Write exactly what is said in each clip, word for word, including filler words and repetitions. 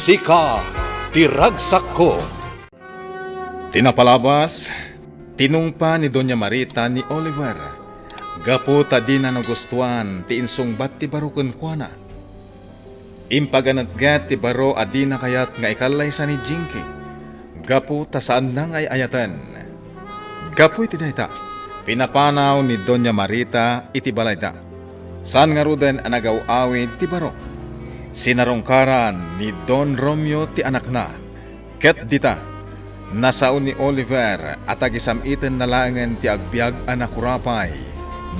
Sika ti ragsakko. Ti napalabas, tinungpa ni Doña Marita ni Oliver gapu ta dina nagustuan ti insungbat ti baro kenkuana. Impaganetget ti baro a dina kayat nga ikallaysa ni Jinky gapu ta saanna nga ay-ayaten. Gapu iti dayta, pinapanaw ni Doña Marita iti balayda. Saan ngaruden a nagaw-awid ti baro. Sinarungkaran ni Don Romeo ti anakna. Ket dita, nasao ni Oliver a tagisam-itenna laengen ti agbiag a nakurapay,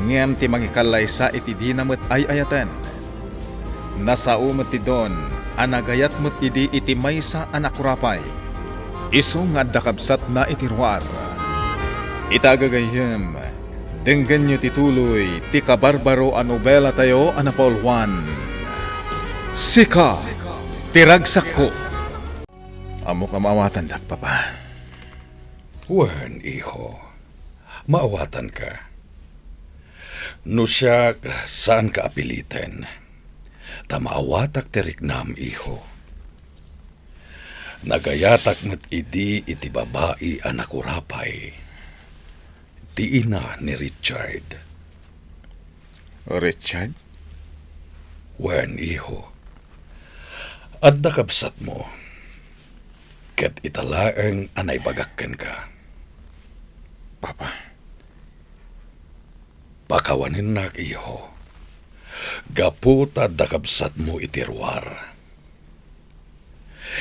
ngem ti mangikallaysa iti dina met ay-ayaten. Nasao met ti Don a nagayat met idi iti maysa a nakurapay. Isu nga adda kabsatna iti ruar. Ita a gagayyem, denggenyo ti tuloy ti kabarbaro a nobelatayo a napauluan, Sika ti Ragsakko. Ammok a maawatandak, Papa. Wen, iho. Maawatanka. No siak, saanka a piliten. Ta maawatak ti riknam, iho. Nagayatak met idi iti babai a nakurapay. Ti ina ni Richard. Richard? Wen, iho. Adda kabsatmo. Ket ita laeng a naibagak kenka. Papa. Pakawanennak, iho. Gapu ta adda kabsatmo iti ruar.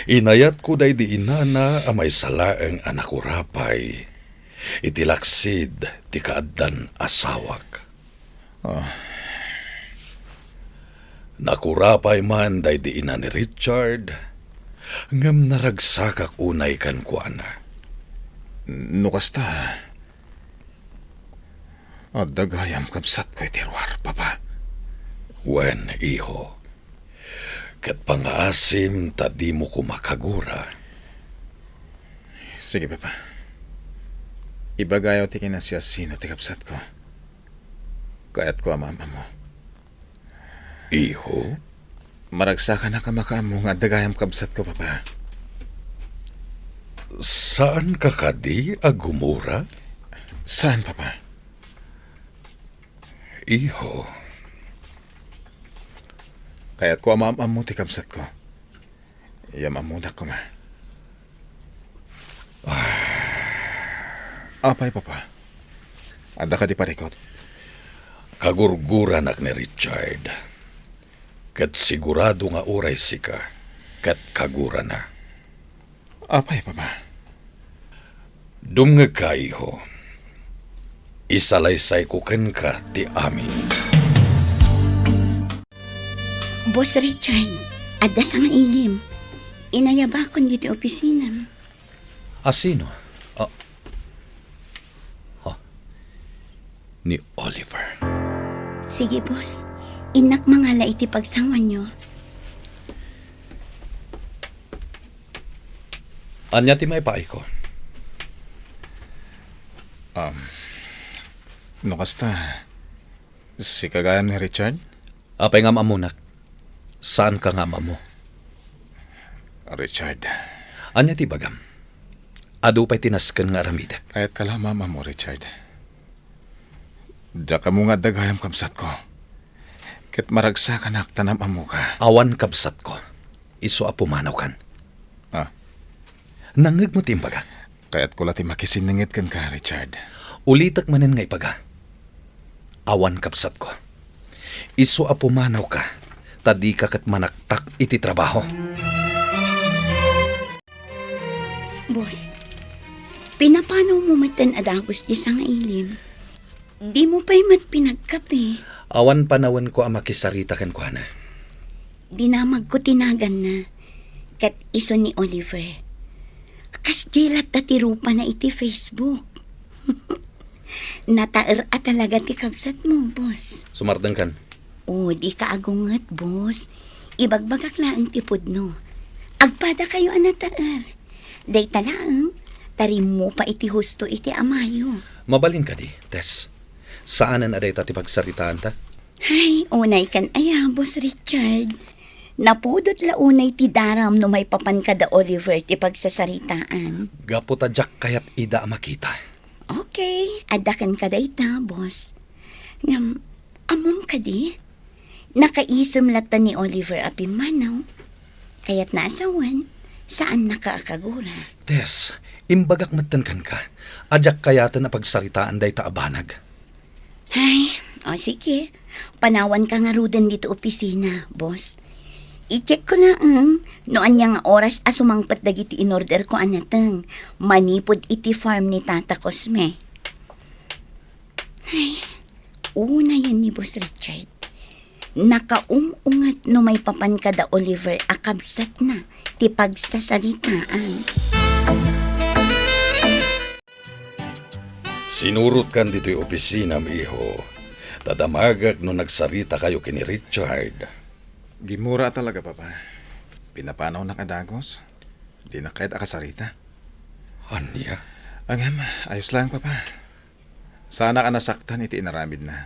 Inayatko daydi inana a maysa laeng a nakurapay iti laksid ti kaaddan asawak. Ah. Nakurapay man daydi ina ni Richard, ngem naragsakak unay kenkuana. No kasta, adda gayam kabsatko iti ruar, Papa. Wen, iho. Ket pangaasim ta dimo koma kagura. Sige, Papa. Ibagayo ti kinasiasino ti kabsatko. Kayatko a maam-ammo. Iho? Maragsakanak a makaammo nga adda gayam kabsatko, Papa. Saanka kadi a gumura? Saan, Papa? Iho. Kayatko a maam-ammo ti kabsatko. Yam-ammonak koma. Apay, Papa? Adda kadi parikut? Kagurguranak ni Richard. Ket sigurado nga uray sika, ket kagurana. Apay, Papa? Dumngegka, iho. Isalaysayko kenka ti amin. Boss Richard, adda sangailim. Inayabakon ditoy opisinam. A sino? Ah. Ha? Ni Oliver. Sige, boss. Innak mangala iti pagsanguanyo. Ania ti maipaayko? Um, no kasta, sika gayam ni Richard? Apay nga am-ammonak? Saanka nga am-ammo? Richard. Ania ti ibagam? Adu pay ti nasken nga aramidek. Kayatka la a maam-ammo, Richard. Diak ammo nga adda gayam kabsatko. Ket maragsakanak ta naam-ammoka. Awan kabsatko. Isu a pumanawkan. Ah. Nangngegmo ti imbagak? Kayatko la ti makisinninged kenka, Richard. Ulitek manen nga ibaga. Awan kabsatko. Isu a pumanawka, ta dika ket manaktak iti trabaho. Boss, pinapanawmo metten a dagus diay sangailim. Dimo pay met pinagkape. Awan panawenko a makisarita kenkuana. Dinamagko ti naganna, ket isu ni Oliver. Kasdiay latta ti rupana iti Facebook. Nataer a talaga ti kabsatmo, boss. Sumardengkan. O, dika agunget, boss. Ibagbagak laeng ti pudno. Agpadakayo a nataer. Dayta laeng, ta rimmupa iti husto iti amayo. Mabalin kadi, Tess? Saanen a dayta ti pagsaritaanta? Ay, unaykan aya, Boss Richard. Napudot la unay ti daram no maipapan kada Oliver ti pagsasaritaan. Gapu ta diak kayat ida a makita. Okay, adda kenka dayta, boss. Ngem, ammom kadi? Nakaisem latta ni Oliver a pimmanaw. Kayatna a sawen, saannaka a kagura. Tess, imbagak metten kenka a diak kayaten a pagsaritaan dayta a banag. Ay, o sige. Panawanka ngaruden ditoy opisina, boss. I-check ko laeng no ania nga oras a sumangpet dagiti inorder ko a nateng manipud iti farm ni Tata Cosme. Ay, unayen ni Boss Richard. Nakaum-unget no maipapan kada Oliver a kabsatna ti pagsasaritaan. Sinurotkan ditoy opisinam, iho, ta damagek no nagsaritakayo ken ni Richard. Gimmura talaga, Papa. Pinapanawnak a dagus. Dinak kayat a kasarita. Ania? Ngem, ayos laeng, Papa. Saanak a nasaktan iti inaramidna.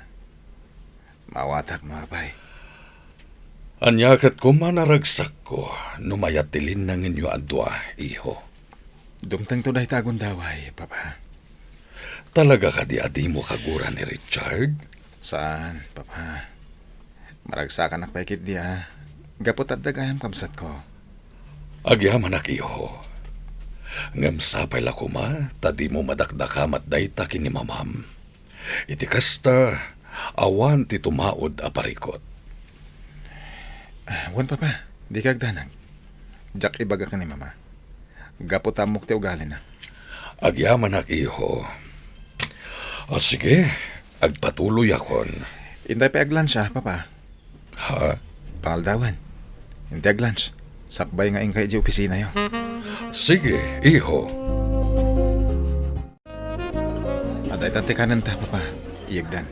Maawatak no apay. Ania ket koma naragsakko no mayat ti linnangenyo a dua, iho. Dumtengto dayta a gundaway, Papa. Talaga kadi a dimo kagura ni Richard? Saan, Papa. Maragsakanak pay ketdi a, gapu ta adda gayam kabsatko. Agyamanak, iho. Ngem sapay la koma ta dimo madakdakamat dayta ken ni mamam. Iti kasta, awan ti tumaud a parikut. Ah, wen, Papa, dika agdanag. Diak ibaga ken ni Mama. Gapu ta ammok ti ugalina. Agyamanak, iho. O sige, agpatuloyakon. Intay pay aglunch, a, Papa. Ha? Pangaldawan. Intay aglunch. Sakbay nga inka idiay opisinayo. Sige, iho. Adda itan ti kanenta, Papa. Iyegdan.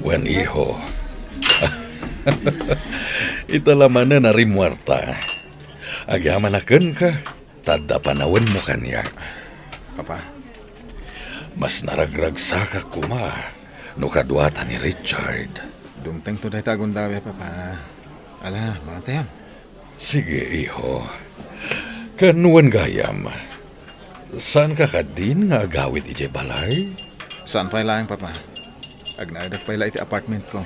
Wen, iho. Ita la manen a rimmuarta. Agyamanak kenka, ta adda panawenmo kaniak. Papa. Mas naragragsakak koma no kaduata ni Richard. Dumtengto dayta a gundaway, Papa. Ala, mangtayam. Sige, iho. Ken wen gayam, saanka kadin nga agawid idiay balay? Saan pay laeng, Papa. Agnaedak pay la iti apartmentko.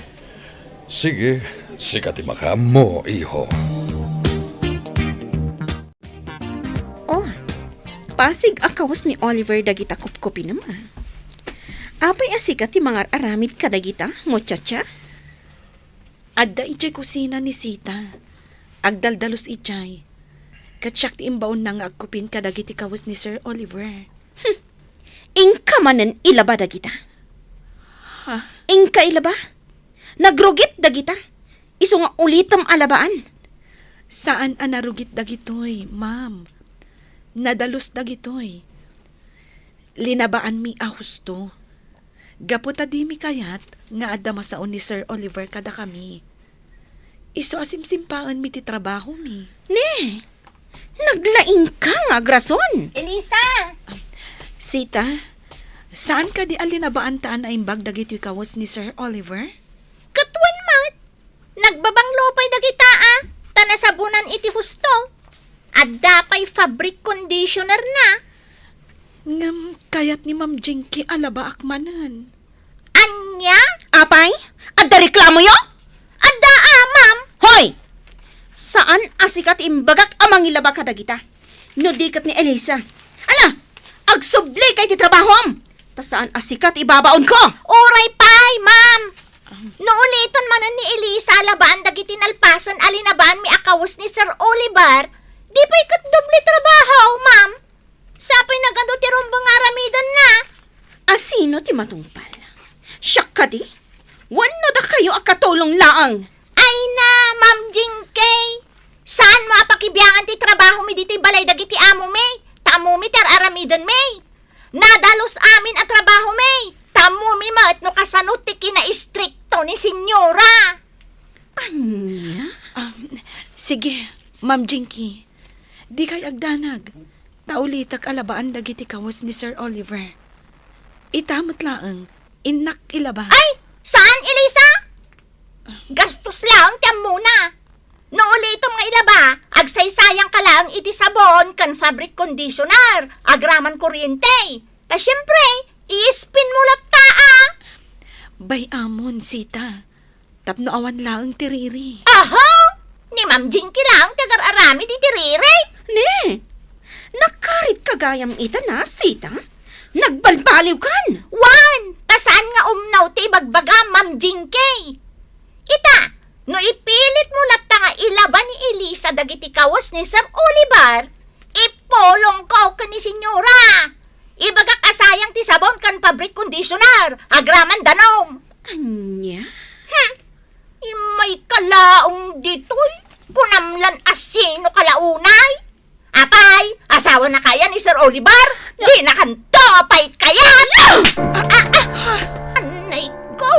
Sige, sika ti makaammo, iho. Oh, pasig a kawes ni Oliver dagita kupkupinem, a. Apay a sika ti mangar-aramid kadagita, muchacha? Adda idiay kusina ni Sita. Agdaldalus idiay. Ket siak ti imbaonna nga agkupin kadagiti kawes ni Sir Oliver. Hmm. Inka manen ilaba dagita. Ha? Inka ilaba. Nagrugit dagita. Isu nga ulitem a labaan. Saan a narugit dagitoy, ma'am. Nadalus dagitoy. Linabaanmi a husto. Gapu ta dimi kayat nga adda masao ni Sir Oliver kadakami. Isu a simsimpaenmi ti trabahomi. Ne, naglaingka nga agrason. Elisa! Sita, saan kadi a linabaanta a naimbag dagitoy kawes ni Sir Oliver? Ket wen met, nagbabanglo pay dagita a, ta nasabonan iti husto. Adda pay fabric conditioner na. Ngem kayat ni Ma'am Jinky a labaak manen. Ania? Apay? Adda reklamoyo? Adda a, ma'am. Hoy! Saan a sika ti imbagak a mangilaba kadagita. No di ket ni Elisa. Ala, agsubli kay ti trabahom. Ta saan a sika ti ibabaonko. Uray pay, ma'am. No uliton manen ni Elisa a labaan dagiti nalpasen a linabaanmi a kawes ni Sir Oliver, di pay ket doble trabaho, ma'am. Sapay nagadu ti rumbeng nga aramidenna. A sino ti matungpal? Siak kadi? Wenno dakayo a katulong laeng? Ay na, Ma'am Jinky. Saanmo a pakibiangan ti trabahomi ditoy balay dagiti amomi? Ta ammomi ti ar-aramidenmi. Nadalus amin a trabahomi. Ta ammomi met no kasano ti kinaistrikto ni Senyora. Ania? Um, sige, Ma'am Jinky. Dikay agdanag. Ta ulitek a labaan dagiti kawes ni Sir Oliver. Ita met laeng, innak ilaba. Ay! Saan, Elisa? Gastos laeng ti ammona. No ulitom nga ilaba, agsaysayangka laeng iti sabon ken fabric conditioner, agraman kuryente. Ta siempre, i-spin mo latta, a. Bay-amon, Sita. Tapno awan laeng ti riri. Aha! Ni Ma'am Jinky laeng ti agar-aramid iti riri? Ne! Nakaritka gayam ita na, Sita? Nagbalbaliwkan! Wen, ta saan nga umnaw ti ibagbagam, Ma'am Jinky. Ita, no ipilit mo latta nga ilaba ni Elisa dagiti kawes ni Sir Oliver, ipulongko ken ni Senyora. Ibagak a sayang ti sabon ken fabric conditioner, agraman danum. Ania? Hmm. Immayka laeng ditoy, kunam lan a sinoka la unay. Apay, asawana kaya ni Sir Oliver? Dinakanto pay kayat! Ah, ah, ah. Anay ko,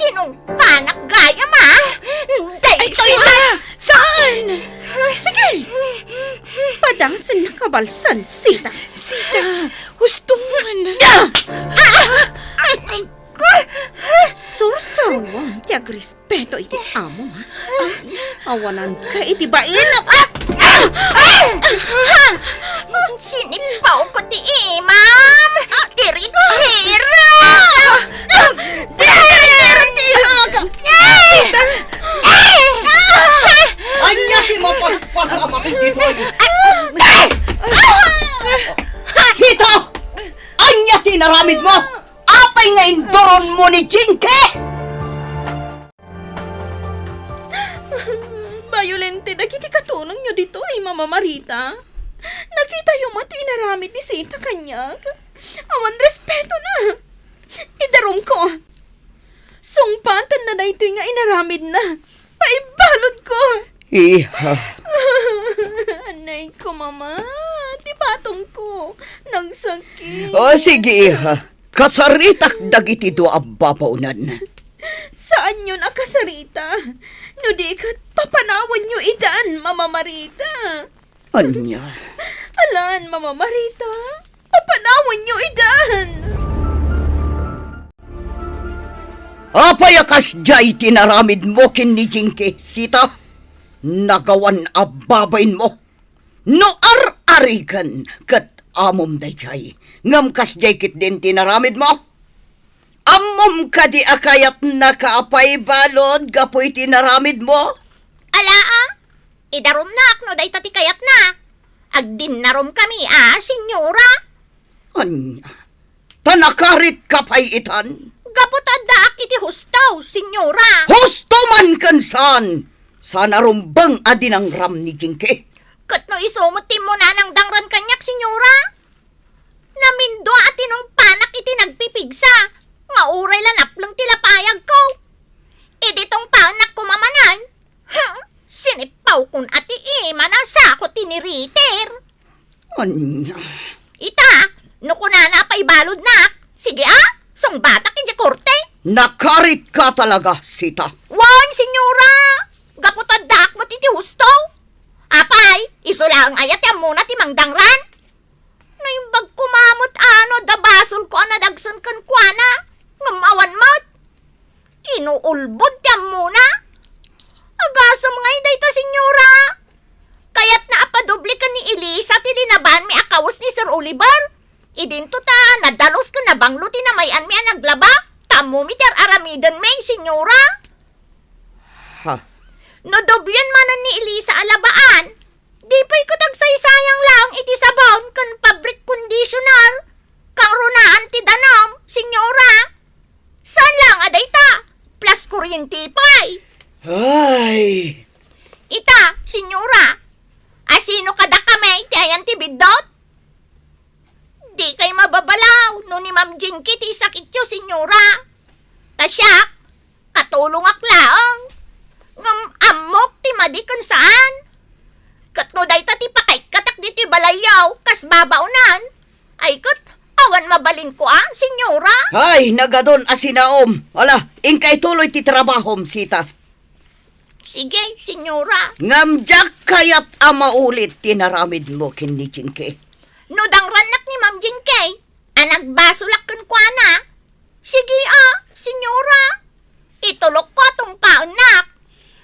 tinungpanak gayam, a. Ay, daytoy Sita! Saan? Sige! Padasen na kabalsan, Sita. Sita, hustongan. Ah! Ah! Anay ko! Sursuruam ti agrespeto iti amo, a. Awananka iti bain. Ah! Ah! Ah! Sinipawko ti imam. Diri, diri. Diri, diri, diri. Ania ti mapaspas a matik ditoy? Sita! Ania ti inaramidmo? Apay nga induronmo ni Jinky? Bayolente dagiti katunongyo ditoy, Mama Marita. Nakitayo met ti inaramid ni Sita kaniak. Awan respetona. Idarumko. Sungbatanna daytoy nga inaramidna. Paibaludko! Iha. Anay ko, Mama. Ti patongko. Nagsakit. O, sige, iha. Kasaritak dagiti dua a babaonan. Saanyon a kasarita? No di ket, papanawanyo idan, Mama Marita. Ania? Alan, Mama Marita. Papanawanyo idan. Apay a kasdiay ti inaramidmo ken ni Jinky, Sita? Nagawan a babainmo. No ar-arigen ket amom daydiay, ngem kasdiay ketdin ti inaramidmo? Ammom kadi a kayatnaka a paibalud gapu iti inaramidmo? Ala, a. Idarumnak no dayta ti kayatna. Agdinnarumkami, a, Senyora. Ania? Ta nakaritka pay itan? Gapu ta addaak iti husto, Senyora. Husto man ken saan, saan a rumbeng a dinangram ni Jinky. Ket no isu met ti immunanang dangran kaniak, Senyora? Namindua a tinungpanak iti nagpipigsa, nga uray la napleng ti lapayagko. Idi tungpaennak koma manen, hmm, sinipawkon a ti imana sako ti niritir. Ania? Ita, no kunana a paibaludnak, sige a, sungbatak idiay korte. Nakaritka talaga, Sita. Wen, Senyora! Gapu ta addaak met iti husto. Apay, isu laeng aya ti ammona ti mangdangran? Naimbag koma met a no adda basolko a nadagsen kenkuana, ngem awan met. Inuulbod ti ammona. Agasem ngay dayta, Senyora. Kayatna a padubli ken ni Elisa ti linabanmi a kawes ni Sir Oliver. Idinto ta nadalus ken nabanglo ti namay-anmi a naglaba, ta ammomi ti ar-aramidenmi, Senyora. Ha? No doblian manen ni Elisa a labaan, di pay ket agsaysayang laeng iti sabon ken fabric conditioner, kangrunaan ti danum, Senyora. Saan laeng a dayta, plus kuryente pay. Ay! Ita, Senyora, asino kadakami ti ayan ti biddut? Dikay mababalaw no ni Ma'am Jinky ti isakityo, Senyora. Ta siak, katulongak laeng. Ngem ammok ti madi ken saan. Ket no dayta ti pakaikkatak ditoy balayyo kas babaonan, ay ket awan mabalinko a, Senyora. Ay, nagadun a sinaom. Ala, inka ituloy ti trabahom, Sita. Sige, Senyora. Ngem diak kayat a maulit ti inaramidmo ken ni Jinky. No dangrannak ni Ma'am Jinky a nagbasolak kenkuana, sige a, Senyora. Itulokko a tungpaennak.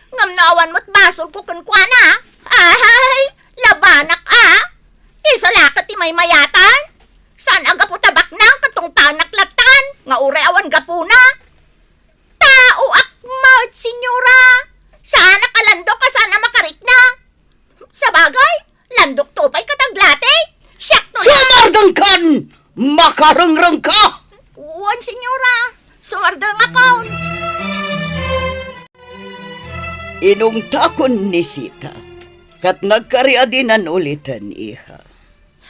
Ngem no awan met basolko kenkuana, ay, labanak a. Isu la ket ti maymayatan. Saan a gapu ta baknang ket tungpanak lattan nga uray awan gapuna. Taoak met, senyora. Saanak a landok a saan a makarikna. Sabagay, landokto pay ket aglati. Siakto la. Sumardengkan! Makarengrengka! Wen, senyora. Sumardengakon. Inungtakon ni Sita, ket nagkariadinan uliten, iha.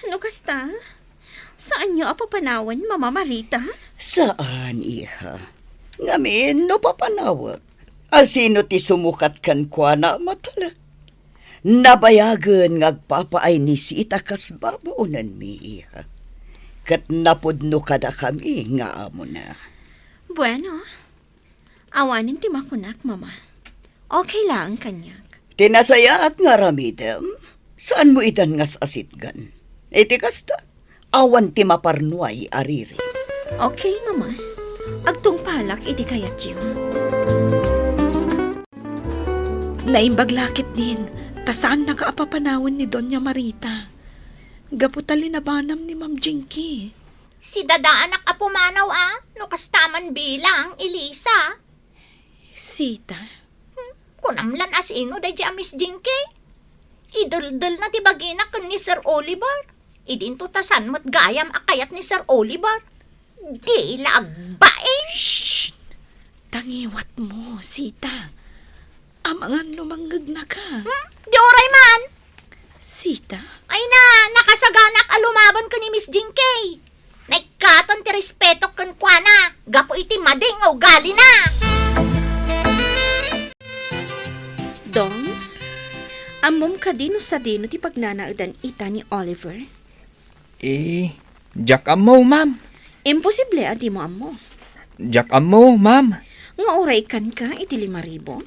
No kasta, saanyo a papanawen, Mama Marita? Saan, iha. Ngamin, no papanawek, asino ti sumukat kenkuana a matalek? Nabayagen nga agpapaay ni Sita kas babaonenmi, iha. Ket napudno kadakami nga amona. Bueno, awanen ti makunak, Mama. Okay laeng kaniak. Ti nasayaat nga aramidem, saanmo idan nga as-asitgan. Iti kasta, awan ti maparnuay a riri. Okay, Mama. Agtungpalak iti kayatyo. Naimbag la ketdin, ta saannaka a papanawen ni Doña Marita. Gapu ta linabanam ni Ma'am Jinky. Sidadaanak a pumanaw a, no kasta man bilang, Elisa. Sita? Hmm, kunam lan asino daydi a Miss Jinky? Ideldelna ti bagina ken ni Sir Oliver. Idinto ta saan met gayam a kayat ni Sir Oliver. Di la agbain. Shh! Tangiwatmo, Sita. Amangan no mangngegnaka. Hmm? Di uray man. Sita? Ay na, nakasaganak a lumaban ken ni Miss Jinky. Naikkaton ti respetok kenkuana gapu iti madi nga ugalina. Dong, ammom kadi no sadino ti pagnanaedan ita ni Oliver? Eh, diak ammo, ma'am. Imposible a dimo ammo. Diak ammo, ma'am. Nga uray ikkanka iti lima ribu?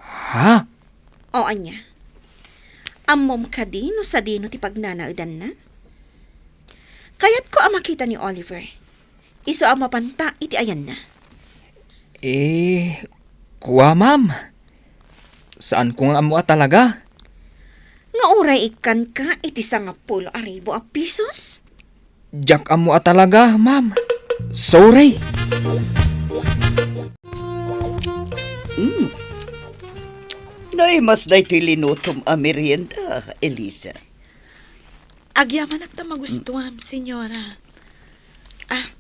Ha? O ania? Ammom kadi no sadino ti pagnanaedanna? Kayatko a makita ni Oliver. Isu a mapanta iti ayanna. Eh, kua, ma'am. Saanko nga ammo a talaga. Nga uray ikkanka iti sangapulo a ribu a pesos? Diak ammo a talaga, ma'am. Sorry. Mm. Naimas daytoy linutom a merienda, Elisa. Agyamanak ta magustuam, senyora. Ah,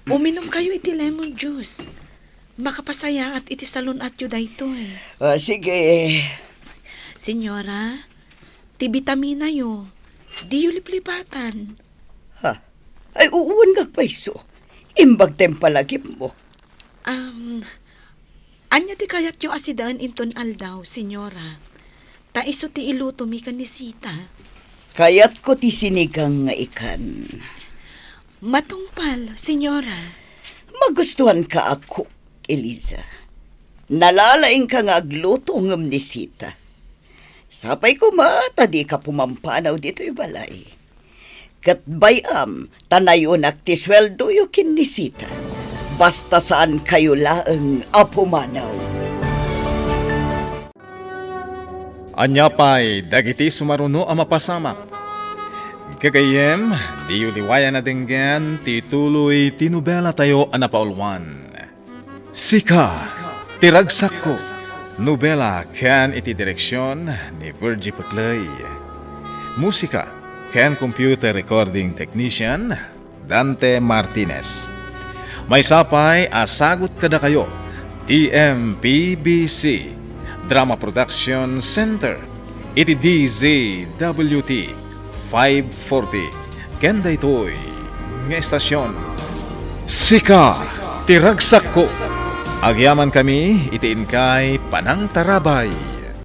uminumkayo iti lemon juice. Makapasayaat iti salun-atyo daytoy. Ah, sige. Senyora, ti bitaminayo, diyo liplipatan. Ha? Ay, uwan nga agpayso. Imbag ti impalagipmo. Um, ania ti kayatyo a sidaen inton aldaw, senyora? Ta isu ti ilutomi ken ni Sita. Kayatko ti sinigang nga ikan. Matungpal, senyora. Magustuanka a cook, Eliza. Nalalaingka nga agluto ngem ni Sita. Sapay koma ta dika pumampanaw ditoy balay. Ket bay-am ta nayunak ti sueldoyo ken ni Sita. Basta saankayo laeng a pumanaw. Ania pay dagiti sumaruno a mapasamak? Gagayyem, diyo liwayan a denggen ti tuloy ti nobelatayo a napauluan. Sika ti ragsakko. Nobela ken iti direksion ni Virgie Pecley. Musika ken computer recording technician Dante Martinez. Maysa pay a sagut kadakayo ti M P B C Drama Production Center iti D Z W T five forty, ken daytoy nga estasion. Sika ti ragsakko. Agyamankami iti inkay panangtarabay.